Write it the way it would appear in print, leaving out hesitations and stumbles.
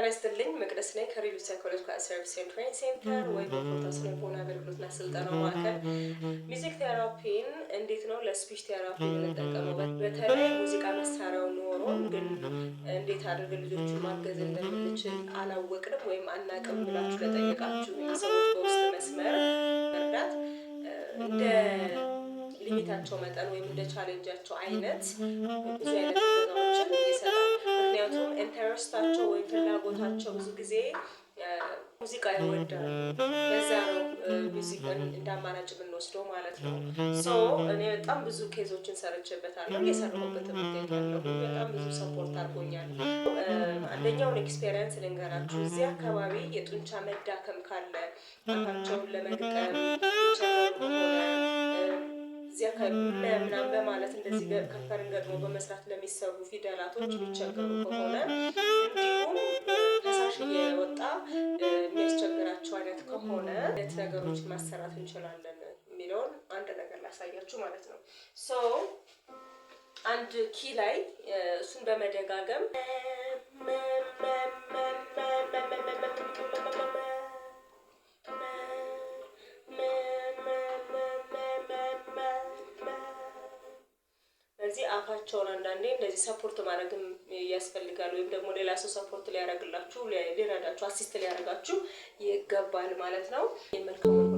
ይስጥልኝ። መቅደስ ነኝ ከ Relief Psychological Service and Training Center ወይም የፎታ ስነልቦና አገልግሎትና ስልጠና ማዕከል። Music therapy ን እንዴት ነው ለ speech therapy የምንጠቀመው? በተለይ ሙዚቃ መሳሪያው ኖሮን ግን እንዴት አድርገን ልጆቹን ማገዝ እንደምንችል አላወቅንም ወይም አናቅም ብላችሁ ለጠየቃችሁ ሰዎች በውስጥ መስመር መርዳት እንደ limit ኣቸው መጠን ወይም እንደ challenge ኣቸው አይነት ብዙ አይነት እገዛዎችን ይሰጣል። ምክንያቱም interest ኣቸው ወይም ፍላጎታቸው ብዙ ጊዜ ሙዚቃ ይወዳሉ። በዛ ነው music ን እንደ አማራጭ የምንወስደው ማለት ነው። So እኔ በጣም ብዙ case ኦችን ሰርቼበታለሁ፣ እየሰራሁበትም እገኛለሁ። በጣም ብዙ support አድርጎኛል። አንደኛውን experience ልንገራችሁ። እዚህ አካባቢ የጡንቻ መዳከም ካለ፣ አፋቸውን ለመግጠም የሚቸገሩ ከሆነ፣ እዚህ አካባቢ ምናምን በማለት እንደዚህ ከንፈርን ገጥሞ በመስራት ለሚሰሩ ፊደላቶች የሚቸገሩ ከሆነ፣ እንዲሁም ፈሳሽ እየወጣ የሚያስቸግራቸው አይነት ከሆነ አይነት ነገሮችን ማሰራት እንችላለን የሚለውን አንድ ነገር ላሳያችሁ ማለት ነው። So አንድ key ላይ እሱን በመደጋገም በዚህ አፋቸውን አንዳንዴ እንደዚህ support ማድረግም ያስፈልጋል። ወይም ደግሞ ሌላ ሰው support ሊያደርግላችሁ፣ ሊረዳችሁ፣ assist ሊያደርጋችሁ ይገባል ማለት ነው። መልካሙን